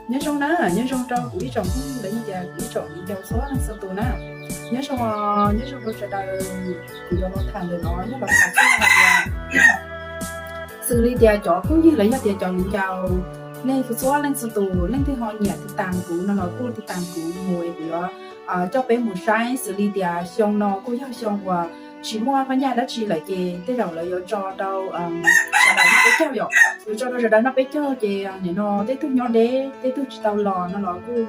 Nyob zoo na, nyob zoo rau kuv ib tsoom phooj ywg los yog tias kuv ib tsoom viv ncaus txhua leej txhua tus na. Nyob zoo, nyob zoo rau sawv daws. Kuv yuav los tham ntawm no yog los tham txog hais tias xws li tias cov phooj ywg los yog tias cov viv ncaus, nej txhua leej txhua tus leej twg ho nyiam tiv tas kuv no los kuj tiv tas kuv mus es kuv yuav coj peb mus saib. Xws li tias xyoo no kuj yog xyoo uas tsis muaj phab nyaj dab tsi lawm ces tej zaum lawv yuav tso rau sawv daws noj peb caug yom. Yuav tso rau sawv daws noj peb caug ces nim no tej tug nyob deb tej tug tsis tau los no los kuj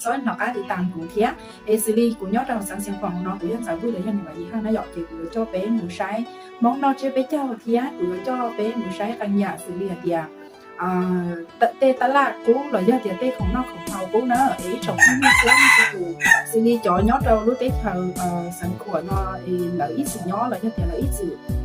txhob hnov qab tiv tas kuv thiab. Es xws li kuv nyob rau xeev Xeev Khuam no kuv yog ntxawm Vwj los yog niam Vam Yim Haj na yom, ces kuv yuav coj peb mus saib Hmoob noj tsiab peb caug thiab kuv yuav coj peb mus saib qee yam xws li hais tias tej tab laj qub los yog tias tej khoom noj khoom haus qub na. Es ib tsoom phooj ywg txhua leej txhua tus, xws li cov nyob rau lub teb chaws Xeev Khuam no es lawv ib txwm nyob los yog tias lawv ib txwm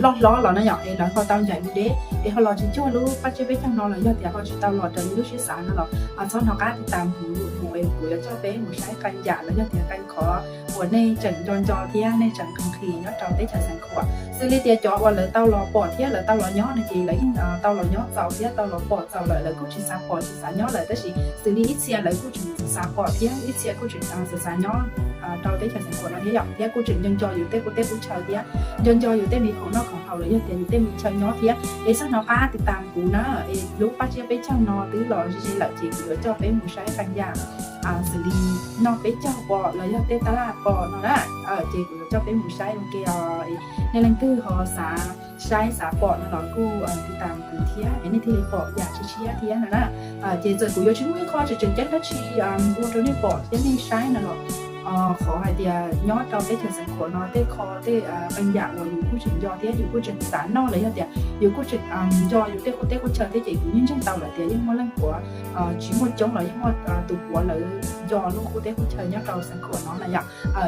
loj hlob los na yom, es lawv ho tau ncaim mus deb es ho los tsis cuag lub pab tsiab peb caug no los yog tias ho tsis tau los raws li lub siab xav no los txhob hnov qab tiv tas kuv mus es kuv yuav coj peb mus saib qee yam los yog tias qee qhov uas nej tseem nco nco thiab nej tseem nqhis nqhis nyob rau teb chaws Xeev Khuam. Xws li tias cov uas lawv tau los pom thiab lawv tau los nyob no ces lawv yeej tau los nyob txaus thiab tau los pom txaus lawm, lawv kuj tsis xav pom tsis xav nyob lawm, tab sis xws li ib txhia lawv kuj tseem xav pom thiab ib txhia kuj tseem xav xav nyob rau teb chaws Xeev Khuam no thiab yom, thiab kuj tseem nco nco yus tej qub teb qub chaw thiab nco nco yus tej me khoom noj khoom haus los yog tias yus tej me chaw nyob thiab. Es txhob hnov qab tiv tas kuv na, es lub pab tsiab peb caug no twb los ze ze lawm ces kuv yuav coj peb mus saib qee yam xws li noj peb caug pom los yog tej tab laj pom no na. Ces kuv yuav coj peb mus saib ua ke os. Nej leej twg ho xav saib xav pom no los kuj tiv tas kuv thiab es nej thiaj li pom yam tshiab tshiab thiab no na. Ces txawm kuv yuav tsis muaj ib qho tseem tseem ceeb dab tsi ua rau nej pom thiab nej saib no los qhov hais tias nyob rau teb chaws Xeev Khuam no tej qho tej qee yam uas yus kuj tseem nco thiab yus kuj tseem xav noj los yog tias yus kuj tseem nco yus tej qub teb qub chaw thiab ces kuv yeej ntseeg tau lawm tias yeej muaj leej puav tsis muaj coob los yeej muaj tus puav lawv nco lub qub teb qub chaw nyob rau Xeev Khuam no na yom.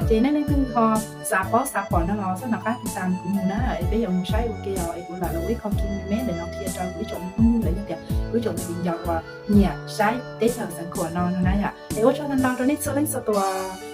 Ces nej leej twg ho xav paub xav pom no los txhob hnov qab tiv tas kuv mus na, es peb yuav mus saib ua ke os. Es kuv lam los ua ib qho clip me me ntawm no qhia rau kuv ib tsoom phooj ywg los yog tias kuv ib tsoom viv ncaus uas nyiam saib teb chaws Xeev Khuam no no na yom. Es ua tsaug ntau ntau rau nej txhua leej txhua tus.